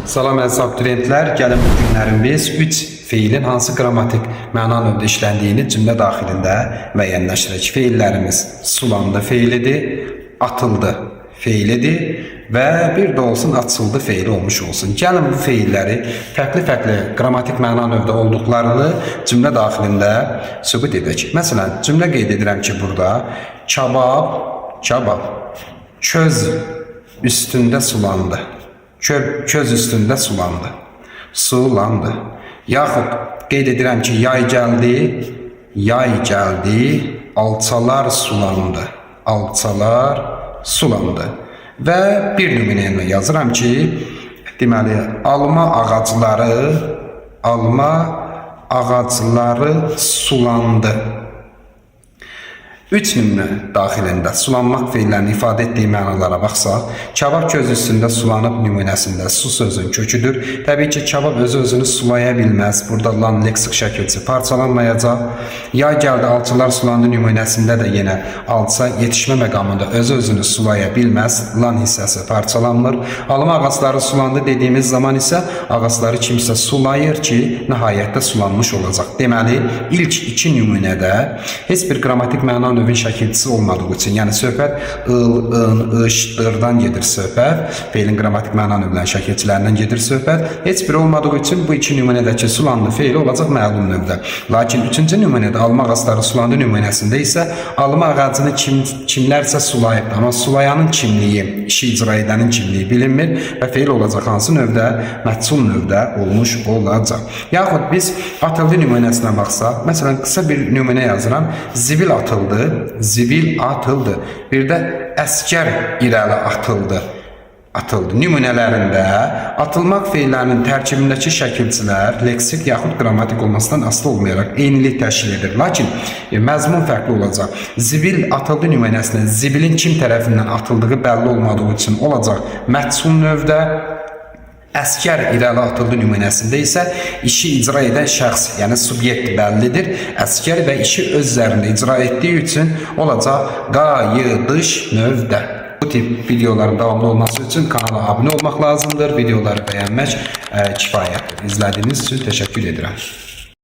Salam əziz abituriyentlər, gəlin bu günlərin biz 3 feilin hansı qrammatik məna növdə işləndiyini cümlə daxilində müəyyənləşdirək. Feillərimiz sulandı feilidir, atıldı feilidir və bir də olsun açıldı feili olmuş olsun. Gəlin bu feilləri fərqli-fərqli qrammatik məna növdə olduqlarını cümlə daxilində sübut edək. Məsələn, cümlə qeyd edirəm ki, burada kabab, kabab köz üstündə sulandı. Köz üstündə sulandı. Sulandı. Yaxud qeyd edirəm ki, yay gəldi, yay gəldi, alçalar sulandı. Alçalar sulandı. Və bir nümunə ilə yazıram ki, deməli, alma ağacları sulandı. Üç nümunə daxilində sulanmaq feillərinin ifadə etdiyi mənalara baxsaq, kabab köz üstündə sulanıb nümunəsində su sözün köküdür. Təbii ki, kabab özü özünü sulaya bilməz. Burada lan leksik şəkilçi parçalanmayacaq. Yay gəldi, alçalar sulandı nümunəsində də yenə alça yetişmə məqamında özü özünü sulaya bilməz. Lan hissəsi parçalanmır. Alma ağacları sulandı dediyimiz zaman isə ağacları kimsə sulayır ki, nəhayətdə sulanmış olacaq. Deməli, ilk iki nümunədə heç bir qrammatik məna növün şəkilçisi olmadığı üçün, yəni söhbət ıl, ın, ış, dırdan gedir söhbət, feilin qrammatik məna növlərinin şəkilçilərindən gedir söhbət. Heç biri olmadığı üçün bu iki nümunədəki sulandı feili olacaq məlum növdə. Lakin üçüncü nümunədə alma ağacları sulandı nümunəsində isə alma ağacını kimlərsə sulayıb, amma sulayanın kimliyi, işi icra edənin kimliyi bilinmir və feil olacaq hansı növdə? Məhsul növdə olmuş olacaq. Yaxud biz atıldı nümunəsinə baxsaq, məsələn qısa bir nümunə yazıram. Zibil atıldı, zibil atıldı. Bir də əskər irəli atıldı. Atıldı. Nümunələrində atılmaq feillərinin tərkibindəki şəkilçilər leksik yaxud qrammatik olmasından asılı olmayaraq eynilik təşkil edir. Lakin məzmun fərqli olacaq. Zibil atıldı nümunəsində zibilin kim tərəfindən atıldığı bəlli olmadığı üçün olacaq məhsul növdə. Əskər irəli atıldı nümunəsində isə işi icra edən şəxs, yəni subyekt bəllidir. Əskər və işi öz üzərində icra etdiyi üçün olacaq qayıdış növdə. Bu tip videoların davamlı olması üçün kanala abunə olmaq lazımdır. Videoları bəyənmək kifayətdir. İzlədiyiniz üçün təşəkkür edirəm.